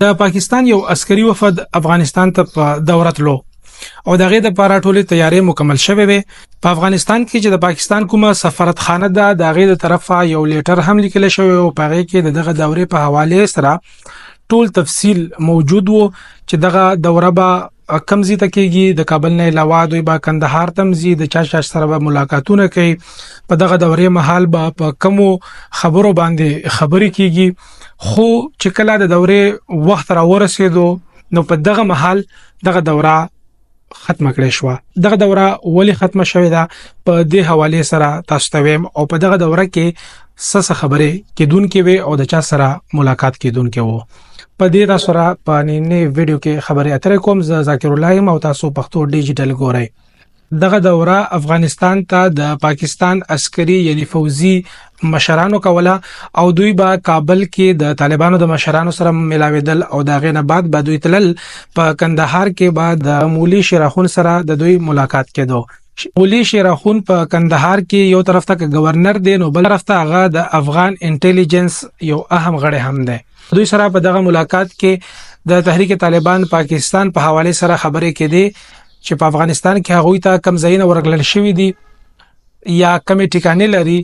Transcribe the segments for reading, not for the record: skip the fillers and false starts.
د پاکستان یو عسکري وفد افغانستان ته په دوره تلو او د هغې دپاره ټولې تیارې مکمل شوې وې. په افغانستان کې چې د پاکستان کومه سفارتخانه ده، د هغې د طرفه یو لیټر هم لیکل شوی او په هغې کې د دغه دورې په حواله سره ټول تفصیل موجود وو چې دغه دوره به کم ځای ته کېږي. د کابل نه علاوه دوی به کندهار ته هم ځي، د چا چا سره به ملاقاتونه کوي، په دغه دورې مهال به په کمو خبرو باندې خبرې کېږي. خو چې کله د دورې وخت را ورسېدو، نو په دغه مهال دغه دوره ختمه کړې شوه. دغه دوره ولې ختمه شوې ده، په دې حواله سره تاسو ته وایم او په دغه دوره کې څه څه خبرې کېدونکې وې او د چا سره ملاقات کېدونکی وو، په دې تاسو سره په نننۍ ویډیو کې خبرې اترې کوم. زه ذاکر الله یم او تاسو پښتو ډیجیټل ګورئ. دغه دوره افغانستان ته د پاکستان عسکري یعنی فوزي مشرانو کوله او دوی به کابل کې د طالبانو د مشرانو سره ملاویدل او د هغې نه بعد به دوی تلل، په کندهار کې به د مولي شیراخون سره د دوی ملاقات کېدو. مولي شیراخون په کندهار کې یو طرف ته گورنر دی، نو بل طرف ته هغه د افغان انټيلیجنس یو اهم غړی هم دی. دوی سره په دغه ملاقات کې د تحریک طالبان پاکستان په حواله سره خبرې کېدې چې په افغانستان کې هغوی ته کم ځایونه ورغلل شوي دي یا کمې ټیکانې لري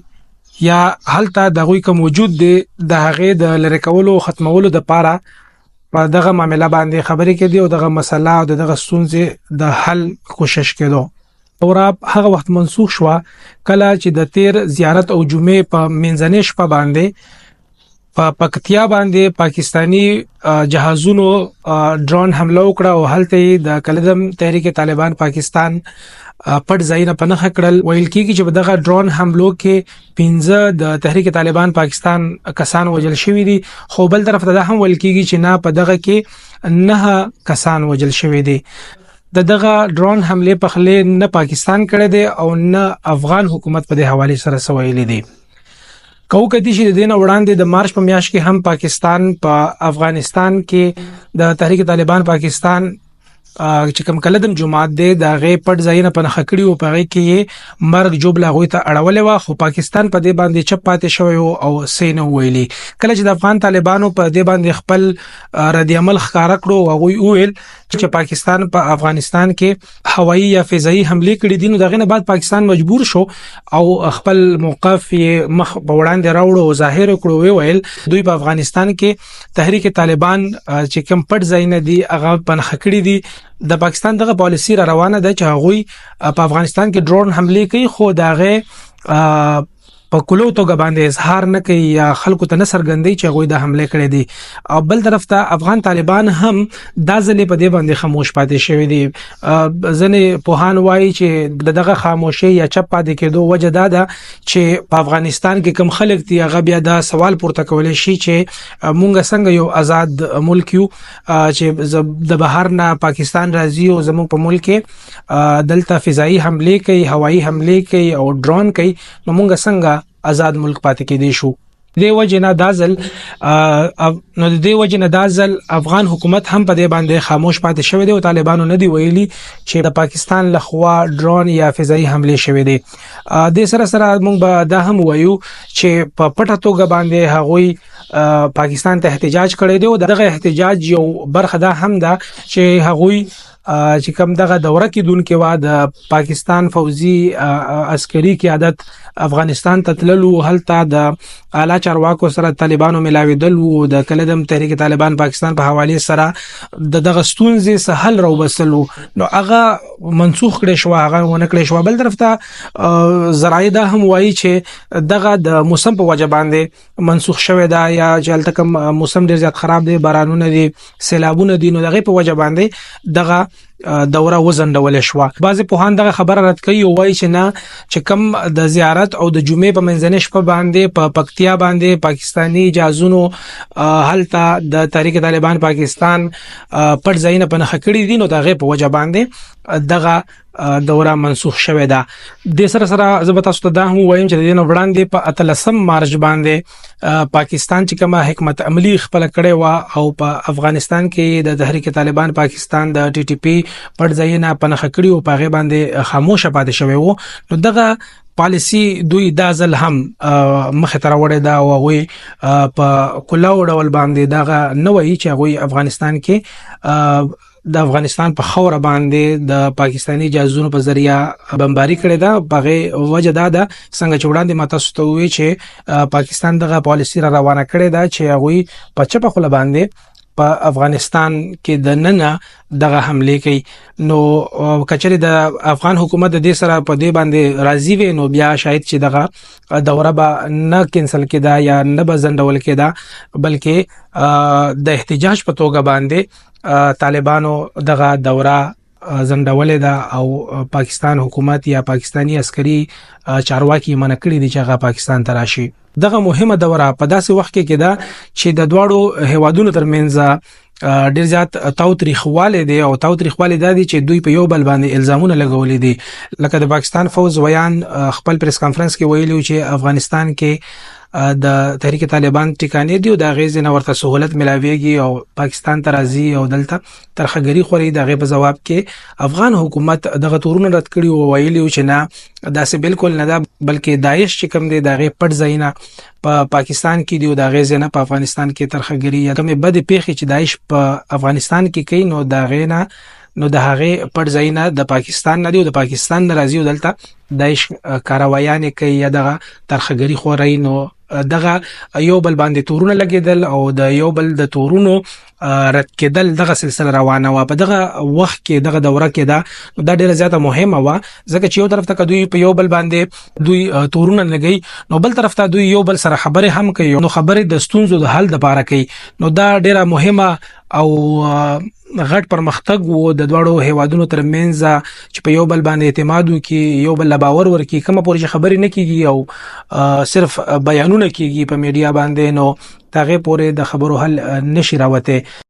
یا هلته د هغوی کوم وجود دی، د هغې د لرې کولو ختمولو دپاره په دغه معامله باندې خبرې کېدې او دغه مسله او د دغه ستونزې د حل کوشش کېدو. دوره هغه وخت منسوخ شوه کله چې د تیر زیارت او جمعې په منځنۍ شپه باندې په پکتیا باندې پاکستانی جهازونو ډرون حمله وکړه او هلته د کلدم تحریک طالبان پاکستان پټ ځایونه په نښه کړل. ویل کیږي چې په دغه ډرون حملو کې 5 د تحریک طالبان پاکستان کسان وژل شوي دي، خو بل طرف ته دا هم ویل کیږي چې نه، په دغه کې 9 کسان وژل شوي دي. د دغه ډرون حمله په خله نه پاکستان کړی دی او نه افغان حکومت په دې حواله سره څه ویلي دي. کو کدی چې د دین وړاندې د مارچ په میاشت کې هم پاکستان په افغانستان کې د تحریک طالبان پاکستان چې کوم کلدم جماعت دی، د هغې پټ ځایونه په نښه کړي او په هغې کې یې مرګ ژوبله هغوی ته اړولې وه، خو پاکستان په دې باندې چپ پاتې شوی او څه یې نه ویلي. کله چې د افغان طالبانو په دې باندې خپل رد عمل ښکاره کړو او هغوی وویل چې پاکستان په افغانستان کې هوایي یا فضایي حملې کړې دي، نو دغه نه بعد پاکستان مجبور شو او خپل موقف یې مخ په وړاندې راوړو او ظاهر کړو، وی ویل دوی په افغانستان کې تحریک طالبان چې کوم پټ ځای نه دي، هغه په نښه کړی دي. د پاکستان دغه پالیسی را روانه ده چې هغوی په افغانستان کې ډرون حملې کوي، خو دغه په کلو توګه باندې اظهار نه کوي یا خلکو ته نه څرګندوي چې هغوی د حمله کړې دي. او بل طرف ته افغان طالبان هم دا ځلې په دې باندې خاموش پاتې شوي دي. ځینې پوهان وایي چې د دغه خاموشۍ یا چپ پاتې کېدو وجه دا ده چې په افغانستان کې کم خلک دي، هغه بیا دا سوال پورته کولی شي چې مونږ څنګه یو آزاد ملک یو چې د بهر نه پاکستان راځي او زموږ په ملک کې دلته فضایي حملې کوي، هوایي حملې کوي او ډرون کوي، نو مونږ څنګه آزاد ملک پاتې کېدی شو؟ د وجه نه دا ځل نو د دې وجه نه دا ځل افغان حکومت هم په دې باندې خاموش پاتې شوی دی او طالبانو نه دی ویلي چې د پاکستان لخوا ډرون یا فضایي حمله شوې دي. د سره سره موږ به دا هم وایو چې په پټه توګه باندې هغوی پاکستان ته احتجاج کړی دی او دغه احتجاج یو برخه دا هم ده چې هغوی چې کوم دغه دوره کې دن کې وا د پاکستان فوزي عسکري قیادت افغانستان ته تللو، هلته د اعلی چارواکو سره طالبانو ملاویدل وو، د کلدم تحریک طالبان پاکستان په حواله سره د دغه ستونزې سهل راوبسلو، نو هغه منسوخ کړي شو، هغه ونه کړي شو. بل طرف ته ذرایع دا هم وایي چې دغه د موسم په وجه باندې منسوخ شوی دا، یا چې هلته کوم موسم ډیر زیات خراب دی، بارانونه دي، سیلابونه دي، نو دغه په وجه باندې دغه دوره وزندول شو. بعضې پوهان دغه خبره رد کوي او وایي چې نه، چې کم د زیارت او د جمعې په منځنۍ شپه باندې په پکتیا باندې پاکستانی جازونو هلته د تحریک طالبان پاکستان پټ ځایونه په نښه کړي دي، نو دغه په وجه باندې دغه دوره منسوخ شوې ده. د سره سره زه به تاسو ته دا هم وایم چې د دې نه وړاندې په 18 مارچ باندې پاکستان چې کومه حکمت عملی خپل کړې و او په افغانستان کې د تحریک طالبان پاکستان د ټي ټي پي پټ ځایونه په نښه کړي او په هغې باندې خاموشه پاتې شوی وو، نو دغه پالیسی دوی دا ځل هم مخ ته راوړې ده او هغوی په کلاو ډول باندې دغه نه وایي چې هغوی افغانستان کې د افغانستان په خوره باندې د پاکستاني جازونو په ذریعہ بمباری کړې ده. په وجه دا ده څنګه چې وړاندې ما تاسو ته وویل چې پاکستان دغه پالیسی را روانه کړې ده چې هغوی په چپه خوله باندې په افغانستان کې د ننه دغه حمله کوي. نو کچره د افغان حکومت د دې سره په دې باندې راضي وي، نو بیا شاید چې دغه دوره به نه کینسل کېده یا نه به ځنډول کېده، بلکې د احتجاج په توګه باندې طالبانو دغه دوره ځنډولې ده او پاکستان حکومت یا پاکستانی عسکري چارواکي منع کړي دي چې هغه پاکستان ته راشي. دغه مهمه دوره په داسې وخت کې کېده چې د دواړو هیوادونو ترمنځ ډیر زیات تاوتریخوالی دی، او تاوتریخوالی دا دی چې دوی په یو بل باندې الزامونه لګولې دي. لکه د پاکستان فوج ویان خپل پریس کانفرنس کې ویلي چې افغانستان کې د تحریک طالبان ټیکانې دي او د هغې ځینې ورته سهولت ملاویږي او پاکستان ته راځي او دلته ترخګري خوري. د هغې په ځواب کې افغان حکومت دغه تورونه رد کړي او ویلي چې نه، داسې بالکل نه ده، بلکې داعش چې کوم دی د هغې پټ ځایونه په پاکستان کې دی او د هغې ځای نه په افغانستان کې ترخګري یا کومې بدې پیښې چې داعش په افغانستان کې کوي، نو د هغې نه نو د هغې پټ ځایونه د پاکستان نه دی او د پاکستان نه راځي او دلته داعش کاروایانې کوي یا دغه ترخګري خوري. نو دغه یو بل باندې تورونه لګیدل او د یو بل د تورونو رد کېدل دغه سلسله روانه وه. په دغه وخت کې دغه دوره کې دا دا ډیره زیاته مهمه وه، ځکه چې یو طرف ته دوی په یو بل باندې دوی تورونه لګي، نو بل طرف ته دوی یو بل سره خبرې هم کوي، نو خبرې د ستونزو د حل لپاره کوي. نو دا ډیره مهمه او غټ پرمختګ وو د دواړو هیوادونو ترمنځ چې په یو بل باندې اعتماد وکړي، یو بل باور ورکړي. کومه پورې چې خبرې نه کیږي او صرف بیانونه کیږي په میډیا باندې، نو تاغه پورې د خبرو حل نشي راوته.